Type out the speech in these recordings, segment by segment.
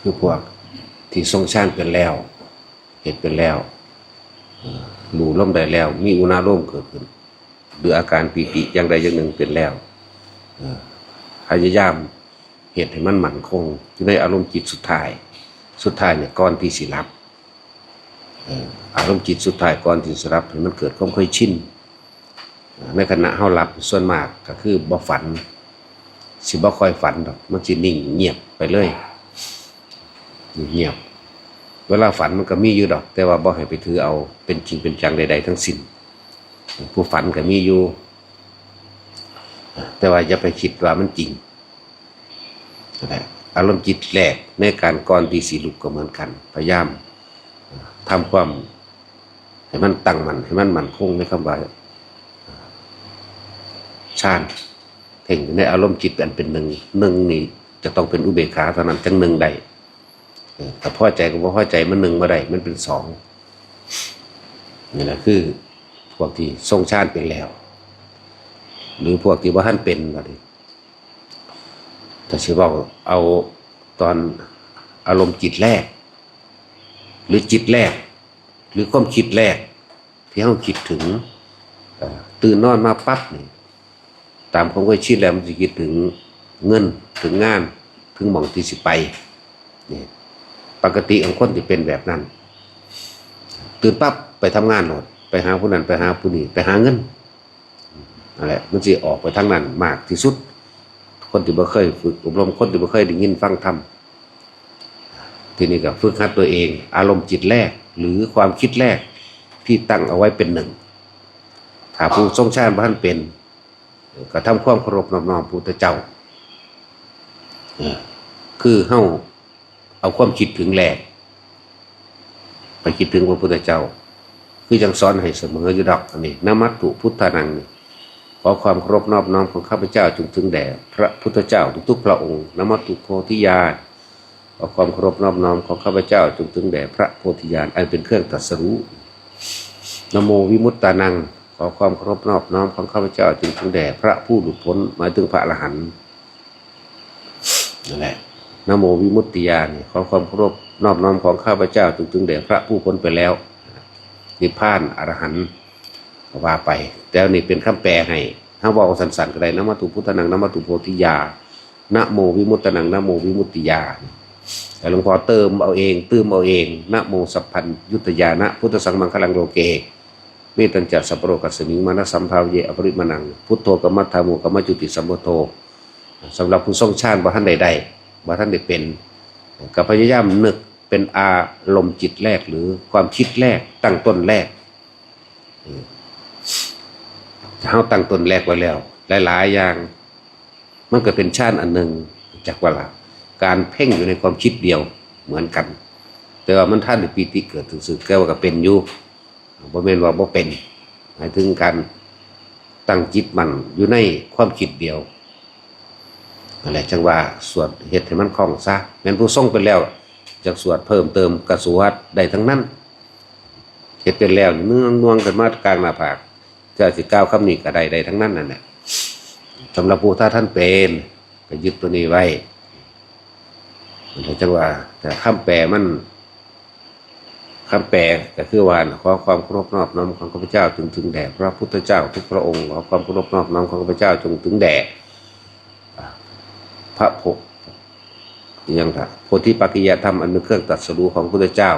ຄືພວກທີ່ຊົງຊານເປັນແລ້ວ, ເຮັດເປັນແລ້ວ, ເອີ່ ຮູ້ລົມໄດ້ແລ້ວ, ມີອຸນາລົມເກີດຂຶ້ນ ຫຼືອາການປີຕິຢ່າງໃດຢ່າງໜຶ່ງເປັນແລ້ວ, ເອີ່ ພະຍາຍາມເຮັດໃຫ້ມັນໝັ້ນຄົງຢູ່ໃນອາລົມຈິດສຸດທ້າຍ, ສຸດທ້າຍນີ້ ກ່ອນທີ່ຊິຫຼັບ. ເອີ່ ອາລົມຈິດສຸດທ້າຍກ່ອນທີ່ຊິຫຼັບ ໃຫ້ມັນເກີດຄວາມເຄີຍຊິນ. ໃນຂະນະເຮົາຫຼັບ ສ່ວນມາກກໍຄືບໍ່ຝັນ, ຊິບໍ່ຄ່ອຍຝັນດອກ, ມັນຊິນິ່ງງຽບໄປເລີຍ, ງຽບ. ເວລາຝັນມັນກໍມີຢູ່ດອກ, ແຕ່ວ່າບໍ່ໃຫ້ໄປຖືເອົາເປັນຈິງເປັນຈັງໃດໆທັງສິ້ນ. ຜູ້ຝັນກໍມີຢູ່, ແຕ່ວ່າຢ່າໄປຄິດວ່າມັນຈິງ. ນັ້ນແຫຼະ ອາລົມຈິດແລກໃນການກ່ອນທີ່ຊິລຸກກໍເໝືອນກັນ, ພະຍາຍາມທຳຄວາມໃຫ້ມັນຕັ້ງໝັ້ນ, ໃຫ້ມັນໝັ້ນຄົງໃນຄຳວ່າຊານ, ເພງຢູ່ໃນອາລົມຈິດອັນເປັນໜຶ່ງ, ໜຶ່ງນີ້ຈະຕ້ອງເປັນອຸເບກຂາເທົ່ານັ້ນ ຈັ່ງໜຶ່ງໄດ້. ເອີ ຖ້າພໍໃຈກັບບໍ່ພໍໃຈ ມັນໜຶ່ງບໍ່ໄດ້, ມັນເປັນສອງ. ນີ້ແຫຼະ ຄືພວກທີ່ຊົງຊານເປັນແລ້ວ ຫຼືພວກທີ່ບໍ່ທັນເປັນ. ບັດນີ້ ຖ້າຊິເວົ້າເອົາຕອນອາລົມຈິດແລກ ຫຼືຈິດແລກ ຫຼືຄວາມຄິດແລກ ທີ່ເຮົາຄິດເຖິງ, ເອີ່ ຕື່ນນອນມາປັບນີ້ ຕາມຄວາມເຄີຍຊິນແລ້ວ ມັນຊິຄິດເຖິງເງິນ, ເຖິງງານ, ເຖິງໝ່ອງທີ່ຊິໄປ. ນີ້ ປະກະຕິຂອງຄົນທີ່ເປັນແບບນັ້ນ, ຕື່ນປັບໄປທຳງານໂລດ, ໄປຫາຜູ້ນັ້ນ, ໄປຫາຜູ້ນີ້, ໄປຫາເງິນ. ນັ້ນແຫຼະ ມັນຊິອອກໄປທາງນັ້ນມາກທີ່ສຸດ. ຄົນທີ່ບໍ່ເຄີຍຝຶກອົບຮົມ, ຄົນທີ່ບໍ່ເຄີຍໄດ້ຍິນຟັງທຳ, ທີນີ້ກໍຝຶກຫັດຕົວເອງ, ອາລົມຈິດແລກ ຫຼືຄວາມຄິດແລກທີ່ຕັ້ງເອົາໄວ້ເປັນໜຶ່ງ. ຖ້າຜູ້ຊົງຊານບໍ່ທັນເປັນ, ກໍທຳຄວາມເຄົາລົບນອບນ້ອມພະພຸດທະເຈົ້າ, ຄືເຮົາ ເອົາຄວາມຄິດເຖິງແລກ ໄປຄິດເຖິງພະພຸດທະເຈົ້າ, ຄືຈັ່ງສອນໃຫ້ສະເໝີຢູ່ດອກ. ອັນນີ້ ນະມັດຖຸພຸດທານັງ, ຂໍຄວາມເຄົາລົບນອບນ້ອມຂອງຂ້າພະເຈົ້າ ຈົ່ງເຖິງແດ່ພະພຸດທະເຈົ້າທຸກໆພະອົງ. ນະມັດຖຸໂພທິຍາ, ຂໍຄວາມເຄົາລົບນອບນ້ອມຂອງຂ້າພະເຈົ້າ ຈົ່ງເຖິງແດ່ພະໂພທິຍານ ອັນເປັນເຄື່ອງຕັດສະຮູ້. ນະໂມວິມຸດຕານັງ, ຂໍຄວາມເຄົາລົບນອບນ້ອມຂອງຂ້າພະເຈົ້າ ຈົ່ງເຖິງແດ່ພະຜູ້ຫຼຸດພົ້ນ, ໝາຍເຖິງພະອະລະຫັນ. ນັ້ນແຫຼະ ນະໂມວິມຸດຕິຍານີ້, ຂໍຄວາມເຄົາລົບນອບນ້ອມຂອງຂ້າພະເຈົ້າ ຈົ່ງເຖິງແດ່ພະຜູ້ພົ້ນໄປແລ້ວ, ນິບພານ, ອະລະຫັນ ກໍວ່າໄປ. ແຕ່ນີ້ເປັນຄຳແປໃຫ້, ເຮົາເວົ້າສັ້ນໆກໍໄດ້, ນະມັດຖຸພຸດທານັງ, ນະມັດຖຸໂພທິຍາ, ນະໂມວິມຸດຕານັງ, ນະໂມວິມຸດຕິຍາ. ແຕ່ຫຼວງພໍ່ເຕີມເອົາເອງ, ຕື່ມເອົາເອງ, ນະໂມສັບພັນຍຸດຕະຍານະ ພຸດທະສັງມັງຄະລັງໂລເກ ເມຕັນຈະສັບພະໂລກັດສະມິງ ມານະສຳພາວະເຍ ອະປະລິມານັງ ພຸດໂທກຳມັດຖາໂມ ກຳມະຈຸຕິສຳພຸດໂທ. ສຳລັບຜູ້ຊົງຊານບໍ່ທັນໄດ້ໄດ້, ບໍ່ທັນໄດ້ເປັນ, ກໍພະຍາຍາມນຶກເປັນອາລົມຈິດແລກ ຫຼືຄວາມຄິດແລກ, ຕັ້ງຕົ້ນແລກ. ເອີ ເຮົາຕັ້ງຕົ້ນແລກໄວ້ແລ້ວ ຫຼາຍໆຢ່າງ, ມັນກໍເປັນຊານອັນໜຶ່ງ, ຈັກວ່າລະ ການເພັ່ງຢູ່ໃນຄວາມຄິດດຽວເໝືອນກັນ, ແຕ່ວ່າມັນທັນໄດ້ປີຕິເກີດຊື່ໆ, ແຕ່ວ່າກໍເປັນຢູ່. ບໍ່ແມ່ນວ່າບໍ່ເປັນ, ໝາຍເຖິງການຕັ້ງຈິດໝັ້ນຢູ່ໃນຄວາມຄິດດຽວ. ນັ້ນແຫຼະ ຈັ່ງວ່າສວດເຮັດໃຫ້ມັນຄ່ອງຊະ. ແມ່ນຜູ້ຊົງເປັນແລ້ວ ຢາກສວດເພີ່ມເຕີມກໍສວດໄດ້ທັງນັ້ນ. ເຮັດເປັນແລ້ວນີ້ນວງໆຂຶ້ນມາກາງໜ້າຜາກ, ເຈົ້າຊິກ່າວຄຳນີ້ກໍໄດ້, ໄດ້ທັງນັ້ນນັ້ນແຫຼະ. ສຳລັບຜູ້ຖ້າທ່ານເປັນ ກໍຍຶດຕົວນີ້ໄວ້. ແລ້ວຈັ່ງວ່າ ແຕ່ຄຳແປມັນ ຄຳແປກໍຄືວ່າ ຂໍຄວາມເຄົາລົບນອບນ້ອມຂອງຂ້າພະເຈົ້າ ຈົ່ງເຖິງແດ່ພະພຸດທະເຈົ້າທຸກພະອົງ, ຂໍຄວາມເຄົາລົບນອບນ້ອມຂອງຂ້າພະເຈົ້າ ຈົ່ງເຖິງແດ່ ອ່າ ພະໂພ ອີຫຍັງລະ ໂພທິປັກຂະຍະທຳ ອັນເປັນເຄື່ອງຕັດສະຮູ້ຂອງພະພຸດທະເຈົ້າ,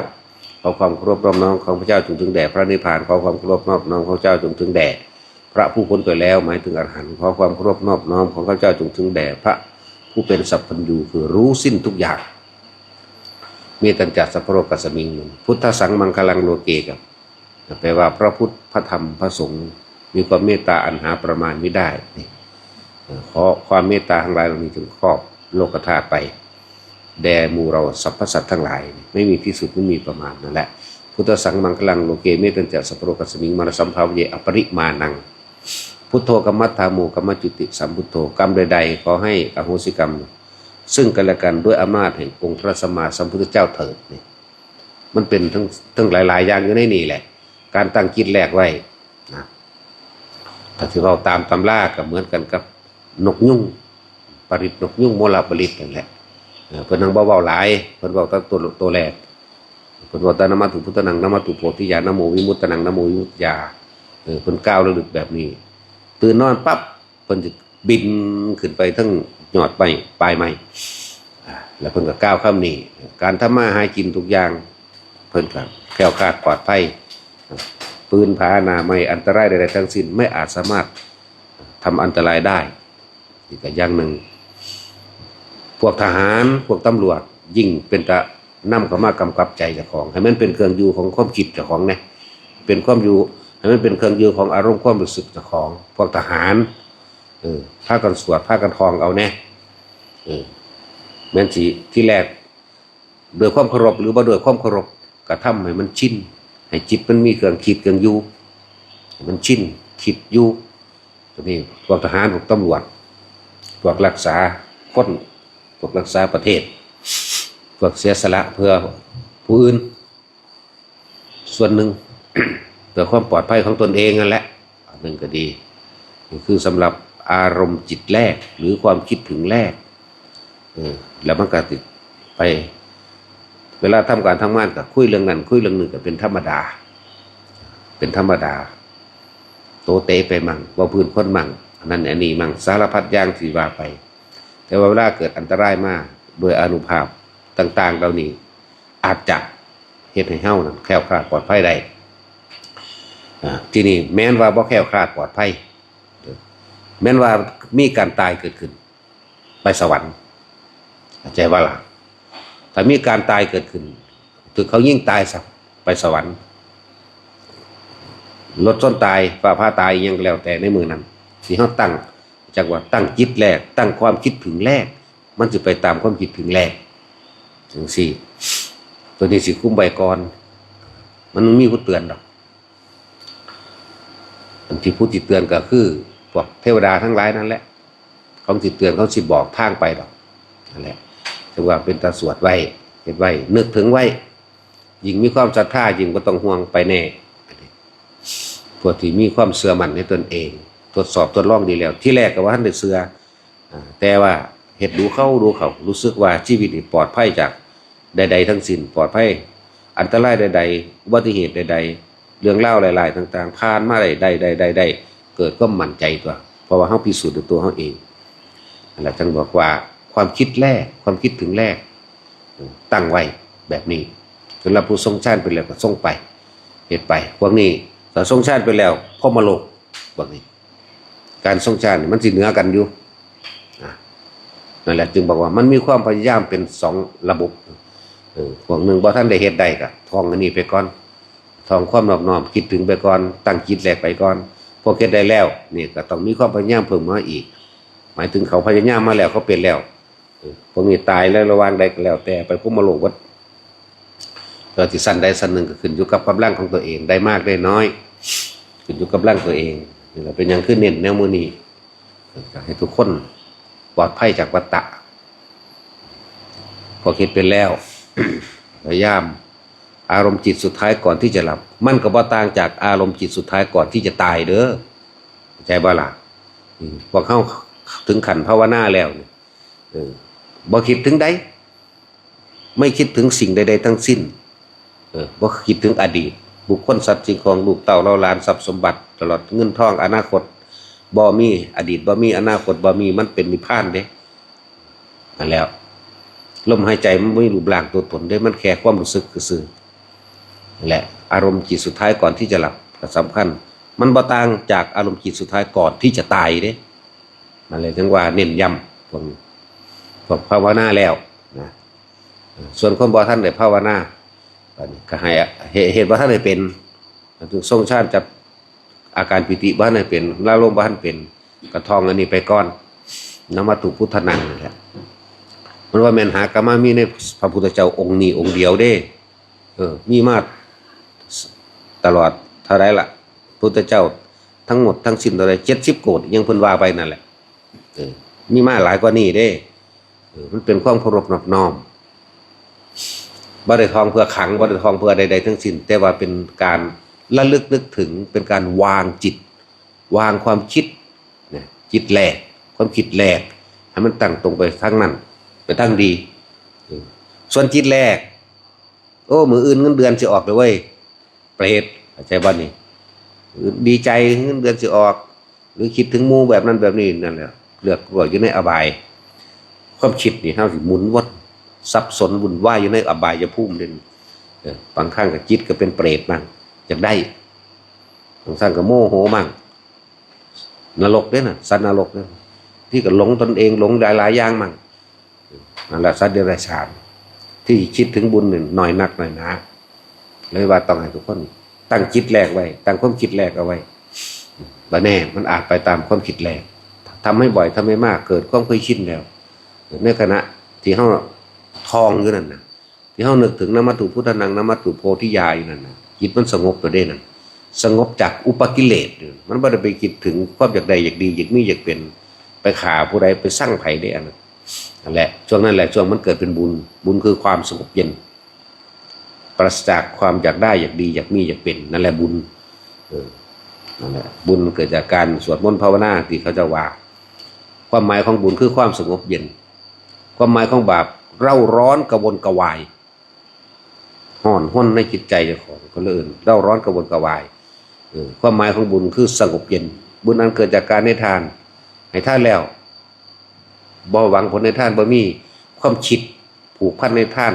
ຂໍຄວາມເຄົາລົບນອບນ້ອມຂອງພະເຈົ້າ ຈົ່ງເຖິງແດ່ພະນິບພານ, ຂໍຄວາມເຄົາລົບນອບນ້ອມຂອງເຈົ້າ ຈົ່ງເຖິງແດ່ ພະຜູ້ພົ້ນໄປແລ້ວ ໝາຍເຖິງອະລະຫັນ, ຂໍຄວາມເຄົາລົບນອບນ້ອມຂອງຂ້າພະເຈົ້າ ຈົ່ງເຖິງແດ່ພະຜູ້ເປັນສັບພັນຍູ ຄືຮູ້ສິ້ນທຸກຢ່າງ. ເມຕັນຈະສັບພະໂລກັດສະມິງ, ພຸດທະສັງມັງຄະລັງໂລເກ ກໍແປວ່າພະພຸດ ພະທຳ ພະສົງ ມີຄວາມເມດຕາອັນຫາປະມານມິໄດ້. ນີ້ ເອີ ຂໍຄວາມເມດຕາທັງຫຼາຍເຫຼົ່ານີ້ຈົ່ງຄອບໂລກະທາດໄປ ແດ່ໝູ່ເຫຼົ່າສັບພະສັດທັງຫຼາຍ, ໄມ່ມີທີ່ສຸດ ໄມ່ມີປະມານ. ນັ້ນແຫຼະ ພຸດທະສັງມັງຄະລັງໂລເກ ເມຕັນຈະສັບພະໂລກັດສະມິງ ມານະສຳພາວະເຍ ອະປະລິມານັງ ພຸດໂທກຳມັດຖາໂມ ກຳມະຈຸຕິສຳພຸດໂທ, ກຳໃດໆ ຂໍໃຫ້ອະໂຫສິກຳ ຊຶ່ງກັນແລະກັນ ດ້ວຍອຳນາດແຫ່ງອົງພະສຳມາສຳພຸດທະເຈົ້າເຖີດ. ນີ້ ມັນເປັນທັງ ທັງຫຼາຍໆຢ່າງຢູ່ໃນນີ້ແຫຼະ, ການຕັ້ງຈິດແລກໄວ້ນະ. ຖ້າຊິເວົ້າຕາມຕຳລາກໍເໝືອນກັນກັບນົກຍຸງ, ປະລິດນົກຍຸງ, ໂມລະປະລິດນັ້ນແຫຼະ. ເອີ ເພິ່ນຍັງບໍ່ເວົ້າຫຼາຍ ເພິ່ນເວົ້າແຕ່ໂຕ ໂຕແລກ ເພິ່ນເວົ້າແຕ່ ນະມະຕຸພຸດທະນັງ ນະມະຕຸໂພທິຍາ ນະໂມວິມຸດຕະນັງ ນະໂມວິມຸດຕະຍາ ເອີ ເພິ່ນກ່າວລະລຶກແບບນີ້ ຕື່ນນອນປັບ ເພິ່ນຊິບິນຂຶ້ນໄປເທິງຍອດໄມ້ ປາຍໄມ້ ອາ ແລ້ວເພິ່ນກໍກ່າວຄຳນີ້ ການທຳມາຫາກິນທຸກຢ່າງ ເພິ່ນກໍແຄ້ວຄາດປອດໄພ ປືນຜາໜ້າໄມ້ ອັນຕະລາຍໃດໆທັງສິ້ນ ໄມ່ອາດສາມາດທຳອັນຕະລາຍໄດ້. ອີກຢ່າງໜຶ່ງ ພວກທະຫານ ພວກຕຳຫຼວດ ຍິ່ງເປັນຕານຳເຂົ້າມາກຳກັບໃຈເຈົ້າຂອງ ໃຫ້ມັນເປັນເຄື່ອງຢູ່ຂອງຄວາມຄິດເຈົ້າຂອງແດ່ ເປັນຄວາມຢູ່ ໃຫ້ມັນເປັນເຄື່ອງຢູ່ຂອງອາລົມຄວາມຮູ້ສຶກເຈົ້າຂອງ ພວກທະຫານ ເອີ ພາກັນສວດ ພາກັນທ່ອງເອົາແດ່ ເອີ ແມ່ນຊິ ທີແລກ ດ້ວຍຄວາມເຄົາລົບ ຫຼື ບໍ່ດ້ວຍຄວາມເຄົາລົບ ກະທຳໃຫ້ມັນຊິນ ໃຫ້ຈິດມັນມີເຄື່ອງຄິດເຄື່ອງຢູ່ ໃຫ້ມັນຊິນຄິດຢູ່ ໂຕນີ້ພວກທະຫານ ພວກຕຳຫຼວດ ພວກລັກສາຄົນ ພວກລັກສາປະເທດ ພວກເສຍສະຫຼະເພື່ອຜູ້ອື່ນ ສ່ວນໜຶ່ງ ເພື່ອຄວາມປອດໄພຂອງຕົນເອງນັ້ນແຫຼະ ອັນໜຶ່ງກໍດີ ນີ້ຄືສຳລັບອາລົມຈິດແລກ ຫຼື ຄວາມຄິດເຖິງແລກ ເອີ ແລ້ວມັນກໍຊິໄປ ເວລາທຳການທຳງານກໍຄຸຍເລື່ອງນັ້ນ ຄຸຍເລື່ອງນີ້ ກໍເປັນທຳມະດາ ເປັນທຳມະດາ ໂຕເຕໄປໝັ່ງ ເວົ້າພື້ນຄົນໝັ່ງ ອັນນັ້ນອັນນີ້ໝັ່ງ ສາລະພັດຢ່າງທີ່ວ່າໄປ ແຕ່ວ່າເວລາເກີດອັນຕະລາຍມາດ້ວຍອານຸພາບຕ່າງໆເຫຼົ່ານີ້ ອາດຈະເຮັດໃຫ້ເຮົານັ້ນແຄ້ວຄລາດປອດໄພໄດ້ ອາ ທີນີ້ແມ່ນວ່າບໍ່ແຄ້ວຄລາດປອດໄພ ແມ່ນວ່າມີການຕາຍເກີດຂຶ້ນ ໄປສະຫວັນ ເຂົ້າໃຈບໍ່ລະ? ຖ້າມີການຕາຍເກີດຂຶ້ນ ຖືກເຂົາຍິງຕາຍຊະ ໄປສະຫວັນ ລົດຊົນຕາຍ ຟ້າຜ່າຕາຍ ອີ່ຫຍັງກໍແລ້ວແຕ່ໃນມື້ນັ້ນ ທີ່ເຮົາຕັ້ງ ຈັກວ່າຕັ້ງຈິດແລກ ຕັ້ງຄວາມຄິດເຖິງແລກ ມັນຊິໄປຕາມຄວາມຄິດເຖິງແລກ ຈັ່ງຊີ້ ໂຕນີ້ຊິຄຸມໄວ້ກ່ອນ ມັນບໍ່ມີຜູ້ເຕືອນດອກ ອັນທີ່ຜູ້ທີ່ເຕືອນກໍຄືພວກເທວະດາທັງຫຼາຍນັ້ນແຫຼະ ເຂົາຊິເຕືອນ ເຂົາຊິບອກທາງໄປດອກ ນັ້ນແຫຼະ ຈັ່ງວ່າເປັນຕາສວດໄວ້ ເຮັດໄວ້ ນຶກເຖິງໄວ້ ຍິ່ງມີຄວາມສັດທາ ຍິ່ງບໍ່ຕ້ອງຫ່ວງໄປແນ່ ພວກທີ່ມີຄວາມເຊື່ອໝັ້ນໃນຕົນເອງ ທົດສອບທົດລອງດີແລ້ວ ທີແລກກໍບໍ່ທັນໄດ້ເຊື່ອ ອາ ແຕ່ວ່າເຮັດດູເຂົ້າ ດູເຂົ້າ ຮູ້ສຶກວ່າຊີວິດນີ້ປອດໄພຈາກໃດໆທັງສິ້ນ ປອດໄພອັນຕະລາຍໃດໆ ອຸບັດຕິເຫດໃດໆ ເລື່ອງລາວຫຼາຍໆຕ່າງໆ ຜ່ານມາໄດ້ ໄດ້ ໄດ້ ໄດ້ ໄດ້ ເກີດຄວາມໝັ້ນໃຈຕົວະ ເພາະວ່າເຮົາພິສູດດ້ວຍຕົວເຮົາເອງ ນັ້ນລະ ຈຶ່ງບອກວ່າຄວາມຄິດແລກ ຄວາມຄິດເຖິງແລກ ຕັ້ງໄວ້ແບບນີ້ ສຳລັບຜູ້ຊົງຊານໄປແລ້ວກໍຊົງໄປ ເຮັດໄປ ພວກນີ້ ຖ້າຊົງຊານໄປແລ້ວ ພົມມະໂລກ ພວກນີ້ ການຊົງຊານນີ້ມັນຊິເໜືອກັນຢູ່ ອາ ນັ້ນແຫຼະ ຈຶ່ງບອກວ່າມັນມີຄວາມພະຍາຍາມເປັນສອງລະບົບ ເອີ ພວກໜຶ່ງບໍ່ທັນໄດ້ເຮັດໄດ້ກໍທ່ອງອັນນີ້ໄປກ່ອນ ທ່ອງຄວາມນອບນ້ອມຄິດເຖິງໄປກ່ອນ ຕັ້ງຈິດແລກໄປກ່ອນ ພວກເຮັດໄດ້ແລ້ວນີ້ກໍຕ້ອງມີຄວາມພະຍາຍາມເພີ່ມມາອີກ ໝາຍເຖິງເຂົາພະຍາຍາມມາແລ້ວ ເຂົາເປັນແລ້ວ ເອີ ພວກນີ້ຕາຍໃນລະຫວ່າງໃດກໍແລ້ວແຕ່ ໄປພົມມະໂລກເບິດ ແຕ່ວ່າຊິຊັ້ນໃດຊັ້ນໜຶ່ງກໍຂຶ້ນຢູ່ກັບກຳລັງຂອງຕົວເອງ ໄດ້ມາກໄດ້ນ້ອຍ ຂຶ້ນຢູ່ກຳລັງຕົວເອງ ນີ້ລະເປັນຫຍັງຄືເນັ້ນແນວມື້ນີ້ ຢາກໃຫ້ທຸກຄົນປອດໄພຈາກວັດຕະ ພວກເຮັດເປັນແລ້ວ ພະຍາຍາມ ອາລົມຈິດສຸດທ້າຍກ່ອນທີ່ຈະຫຼັບ ມັນກໍບໍ່ຕ່າງຈາກອາລົມຈິດສຸດທ້າຍກ່ອນທີ່ຈະຕາຍເດີ້ ເຂົ້າໃຈບໍ່ລະ? ອືມ ພວກເຮົາເຖິງຂັ້ນພາວະນາແລ້ວນີ້ ເອີ ບໍ່ຄິດເຖິງໃດ ໄມ່ຄິດເຖິງສິ່ງໃດໆທັງສິ້ນ ເອີ ບໍ່ຄິດເຖິງອະດີດ ບຸກຄົນ ສັດ ສິ່ງຂອງ ລູກເຕົ້າເຫຼົ່າຫຼານ ຊັບສົມບັດ ຕະຫຼອດເງິນທອງ ອະນາຄົດ ບໍ່ມີອະດີດ ບໍ່ມີອະນາຄົດ ບໍ່ມີ ມັນເປັນນິບພານເດ້ ນັ້ນແຫຼະ ລົມຫາຍໃຈມັນບໍ່ມີຮູບຮ່າງຕົວຕົນເດ້ ມັນແຄ່ຄວາມຮູ້ສຶກຊື່ໆ ນັ້ນແຫຼະ ອາລົມຈິດສຸດທ້າຍກ່ອນທີ່ຈະຫຼັບກໍສຳຄັນ ມັນບໍ່ຕ່າງຈາກອາລົມຈິດສຸດທ້າຍກ່ອນທີ່ຈະຕາຍເດ້ ນັ້ນແຫຼະ ຈຶ່ງວ່າເນັ້ນຢ້ຳ ພວກ ພວກພາວະນາແລ້ວນະ ສ່ວນຄົນບໍ່ທັນໄດ້ພາວະນາ ບັດນີ້ກໍໃຫ້ເຮັດ ເຮັດບໍ່ທັນໄດ້ເປັນ ສົງຊານຈັບອາການປີຕິບໍ່ທັນໄດ້ເປັນ ລາລົມບໍ່ທັນເປັນ ກໍທ່ອງອັນນີ້ໄປກ່ອນ ນະມະຕຸພຸດທະນັງ ນັ້ນແຫຼະ ມັນບໍ່ແມ່ນຫາກໍມາມີໃນພະພຸດທະເຈົ້າອົງນີ້ອົງດຽວເດ້ ເອີ ມີມາຕະຫຼອດເທົ່າໃດລະ ພຸດທະເຈົ້າທັງໝົດທັງສິ້ນເທົ່າໃດ ເຈັດສິບໂກດ ຫຍັງເພິ່ນວ່າໄປນັ້ນແຫຼະ ເອີ ມີມາຫຼາຍກວ່ານີ້ເດ້ ເອີ ມັນເປັນຄວາມເຄົາລົບນອບນ້ອມ ບໍ່ໄດ້ທ່ອງເພື່ອຂັງ ບໍ່ໄດ້ທ່ອງເພື່ອໃດໆທັງສິ້ນ ແຕ່ວ່າເປັນການລະລຶກນຶກເຖິງ ເປັນການວາງຈິດ ວາງຄວາມຄິດນະ ຈິດແລກ ຄວາມຄິດແລກ ໃຫ້ມັນຕັ້ງຕົງໄປທາງນັ້ນ ໄປທາງດີ ສ່ວນຈິດແລກ ໂອ້ ມື້ອື່ນເງິນເດືອນຊິອອກເລີຍເວີຍ ເປຣດ ເຂົ້າໃຈບໍ່ນີ້? ດີໃຈເງິນເດືອນຊິອອກ ຫຼືຄິດເຖິງໝູ່ແບບນັ້ນແບບນີ້ ນັ້ນແຫຼະ ເລືອກວ່າຢູ່ໃນອະບາຍ. ຄວາມຄິດນີ້ເຮົາຊິໝຸນວົນ ສັບສົນວຸ່ນວາຍຢູ່ໃນອະບາຍຍະພູມເດ້. ເອີ ບາງຄັ້ງກໍຈິດກໍເປັນເປຣດໝັ້ງ ຢາກໄດ້ ບາງຄັ້ງກໍໂມໂຫໝັ້ງ ນະລົກເດ້ນະ ສັດນະລົກເດ້ ທີ່ກໍຫຼົງຕົນເອງ ຫຼົງຫຼາຍໆຢ່າງໝັ້ງ. ນັ້ນລະ ສັດເດຍລະສານທີ່ຄິດເຖິງບຸນນີ້ໜ້ອຍນັກໜ້ອຍໜາ ເລີຍວ່າຕ້ອງໃຫ້ທຸກຄົນຕັ້ງຈິດແລກໄວ້ ຕັ້ງຄວາມຄິດແລກເອົາໄວ້. ບໍ່ແນ່ ມັນອາດໄປຕາມຄວາມຄິດແລກ ທຳໃຫ້ບ່ອຍ ທຳໃຫ້ມາກ ເກີດຄວາມເຄີຍຊິນແລ້ວ ໃນຂະນະທີ່ເຮົາທ່ອງຢູ່ນັ້ນນະ ທີ່ເຮົານຶກເຖິງນະມັດຖຸພຸດທະນັງ ນະມັດຕຸໂພທິຍາຢູ່ນັ້ນນະ ຈິດມັນສະຫງົບແລ້ວເດ້ນັ້ນ ສະຫງົບຈາກອຸປະກິເລດ. ມັນບໍ່ໄດ້ໄປຄິດເຖິງຄວາມຢາກໄດ້ຢາກດີ ຢາກມີຢາກເປັນ ໄປຂ້າຜູ້ໃດ ໄປຊັງໃຜເດ້ ອັນນັ້ນ. ນັ້ນແຫຼະ ຊ່ວງນັ້ນແຫຼະ ຊ່ວງມັນເກີດເປັນບຸນ. ບຸນຄືຄວາມສະຫງົບເຢັນ ປາສະຈາກຄວາມຢາກໄດ້ຢາກດີ ຢາກມີຢາກເປັນ ນັ້ນແຫຼະບຸນ. ເອີ ນັ້ນແຫຼະ ບຸນເກີດຈາກການສວດມົນພາວະນາ ທີ່ເຂົາເຈົ້າວ່າ. ຄວາມໝາຍຂອງບຸນຄືຄວາມສະຫງົບເຢັນ. ຄວາມໝາຍຂອງບາບ ເຣົາຮ້ອນກະວົນກະວາຍ ຮ້ອນຮົນໃນຈິດໃຈເຈົ້າຂອງ ກໍເລີຍເອີ້ນເຣົາຮ້ອນກະວົນກະວາຍ. ເອີ ຄວາມໝາຍຂອງບຸນຄືສະຫງົບເຢັນ. ບຸນອັນເກີດຈາກການໃຫ້ທານ ໃຫ້ທານແລ້ວ ບໍ່ຫວັງຜົນໃນທານ ບໍ່ມີຄວາມຄິດຜູກພັນໃນທານ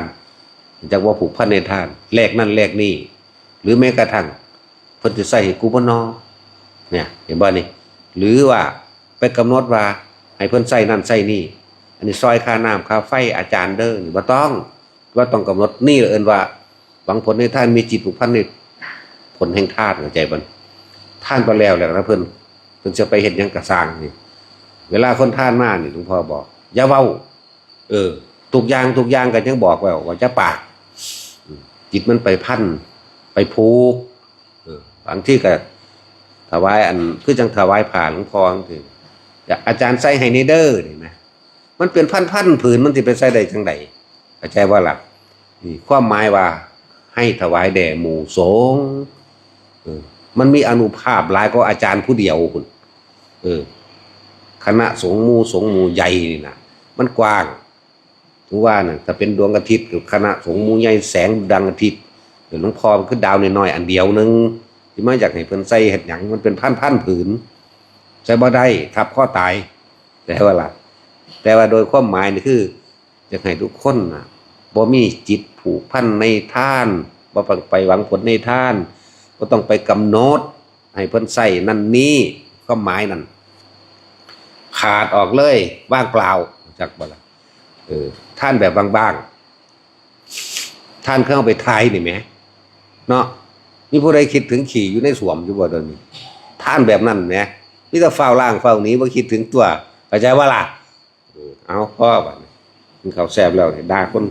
ຈະບໍ່ຜູກພັນໃນທານ ແລກນັ້ນແລກນີ້ ຫຼືແມ້ກະທັ່ງ ເພິ່ນຊິໃຊ້ໃຫ້ກູບໍ່ນໍ ເນຍ ເຫັນບໍ່ນີ້? ຫຼືວ່າໄປກຳນົດວ່າໃຫ້ເພິ່ນໃຊ້ນັ້ນໃຊ້ນີ້ ອັນນີ້ຊ່ອຍຄ່ານ້ຳຄ່າໄຟອາຈານເດີ ນີ້ບໍ່ຕ້ອງ. ວ່າຕ້ອງກຳນົດ ນີ້ເອີ້ນວ່າຫວັງຜົນໃນທານ ມີຈິດຜູກພັນໃນຜົນແຫ່ງທານ ເຂົ້າໃຈບໍ່? ທານໄປແລ້ວ ແລ້ວນະເພິ່ນ ເພິ່ນຈະໄປເຮັດຫຍັງກະຊ່າງນີ້ ເວລາຄົນທານມານີ້ ຫຼວງພໍ່ບອກ ຢ່າເວົ້າ ເອີ ທຸກຢ່າງ ທຸກຢ່າງກໍຍັງບອກແລ້ວວ່າຢ່າປາກ ອືມ ຈິດມັນໄປພັນ ໄປຜູກ ເອີ ບາງທີກໍຖະຫວາຍ ອັນ ຄືຈັ່ງຖະຫວາຍຜ້າຫຼວງພໍ່ຈັ່ງຊີ້ ອາຈານໃສ່ໃຫ້ແດ່ເດີ ນີ້ນະ ມັນເປັນພັນໆຜືນ ມັນຊິໄປໃສ່ໄດ້ຈັ່ງໃດ? ເຂົ້າໃຈບໍ່ລະ? ນີ້ຄວາມໝາຍວ່າໃຫ້ຖະຫວາຍແດ່ໝູ່ສົງ ເອີ ມັນມີອານຸພາບຫຼາຍກວ່າອາຈານຜູ້ດຽວພຸ້ນ. ເອີ ຄະນະສົງໝູ່ສົງໝູ່ໃຫຍ່ນີ້ນະ ມັນກວ້າງ ເຖິງວ່ານະ ຖ້າເປັນດວງອາທິດ ຄະນະສົງໝູ່ໃຫຍ່ແສງດັງອາທິດ ເອີ ຫຼວງພໍ່ມັນຄືດາວນ້ອຍໆອັນດຽວໜຶ່ງ ຊິມາຢາກໃຫ້ເພິ່ນໃສ່ເຮັດຫຍັງ? ມັນເປັນພັນໆຜືນ ໃສ່ບໍ່ໄດ້ ທັບຄໍຕາຍ ເຂົ້າໃຈບໍ່ລະ? ແຕ່ວ່າໂດຍຄວາມໝາຍນີ້ຄື ຢາກໃຫ້ທຸກຄົນນະ ບໍ່ມີຈິດຜູກພັນໃນທານ ບໍ່ຕ້ອງໄປຫວັງຜົນໃນທານ ບໍ່ຕ້ອງໄປກຳນົດໃຫ້ເພິ່ນໃຊ້ນັ້ນນີ້ ຄວາມໝາຍນັ້ນ ຂາດອອກເລີຍ ວ່າງເປົ່າ ຮູ້ຈັກບໍ່ລະ? ເອີ ທານແບບບາງໆ ທານຄືເຮົາໄປຖ່າຍນີ້ແໝ ເນາະ ມີຜູ້ໃດຄິດເຖິງຂີ້ຢູ່ໃນສ້ວມຢູ່ບໍ່ດຽວນີ້? ທານແບບນັ້ນແໝ ມີແຕ່ຟ້າວລ້າງຟ້າວໜີ ບໍ່ຄິດເຖິງຕົວ ເຂົ້າໃຈບໍ່ລະ? ເອີ ເອົາ ພໍບາດນີ້ ກິນເຂົ້າແຊບແລ້ວນີ້ ດ່າຄົນ.